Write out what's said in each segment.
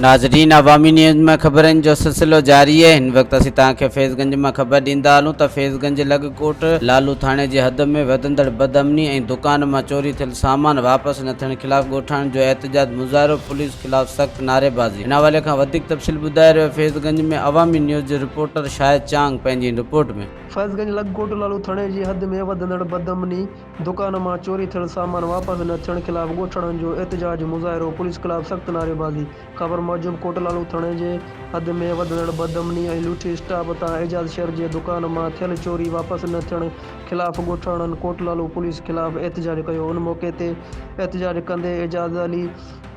ناظرين عوامي نيوز ۾ خبرن جو سلسلو جاري آهي هن وقت اسين توهان کي فيض گنج مان خبر ڏيندا هلون ته فيض گنج لڳ ڪوٽ لالو ٿاڻي جي حد ۾ وڌندڙ بدامني ۽ دڪان مان چوري ٿيل سامان واپس نه ٿيڻ خلاف ڳوٺاڻن جو احتجاج مظاهرو پوليس خلاف سخت نعريبازي ان حوالي کان وڌيڪ تفصيل ٻڌائي رهيو فيض گنج ۾ عوامي نيوز جو رپورٽر شاهد چانگ پنهنجي هن رپورٽ ۾. فيض گنج لڳ ڪوٽ لالو ٿاڻي جي حد ۾ وڌندڙ بدامني دڪان مان چوري ٿيل سامان واپس نه ٿيڻ خلاف ڳوٺاڻن جو احتجاج، مظاهرو، پوليس خلاف سخت نعريبازي، خبر موجب ڪوٽلالو ٿاڻي جي حد ۾ وڌندڙ بدامني ۽ لوٺي اسٽاپ تان اعجاز شر جي دڪان مان ٿيل چوري واپس نه ٿيڻ خلاف ڳوٺاڻن ڪوٽلالو پوليس خلاف احتجاج ڪيو ان موقعي تي احتجاج ڪندي اعجاز علي،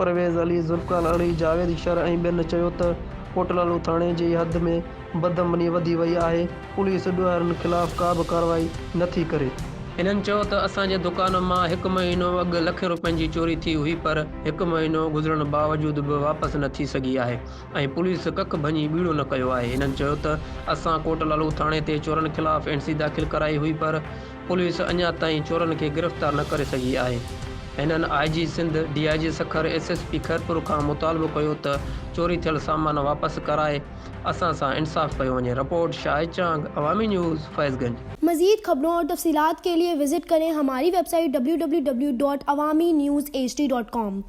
پرويز علي، ذوالفقار علي، جاويد شر ۽ ٻين چيو ته ڪوٽلالو ٿاڻي جي حد ۾ بدامني وڌي وئي آهي، پوليس ڏوهارين خلاف ڪا به ڪارروائي نه ٿي ڪري. هنن چيو ته اسان جي دڪان مان هڪ مهينو اڳ لکين روپين جي چوري ٿي هئي پر هڪ مهينو گذرڻ باوجود به واپس نه ٿي سگهي آهي ۽ پوليس ڪک ڀڃي ٻيڙو نه ڪيو آهي هنن چيو ته اسان ڪوٽ لالو ٿاڻي تي چورن خلاف اين سي داخل ڪرائي هئي پر پوليس اڃا تائين چورن کي گرفتار نه ڪري سگهي آهي هنن I G Sindh, D I G Sukkur, S S P Khairpur کان مطالبو ڪيو ته چوري ٿيل سامان واپس ڪرائي اسان سان انصاف ڪيو وڃي، رپورٽ، شاهد چانگ، عوامي نيوز، فيض گنج. مزيد خبرون اور تفصيلات کے لئے وزٽ ڪرين ھماري website W W W dot Awami news H D dot com.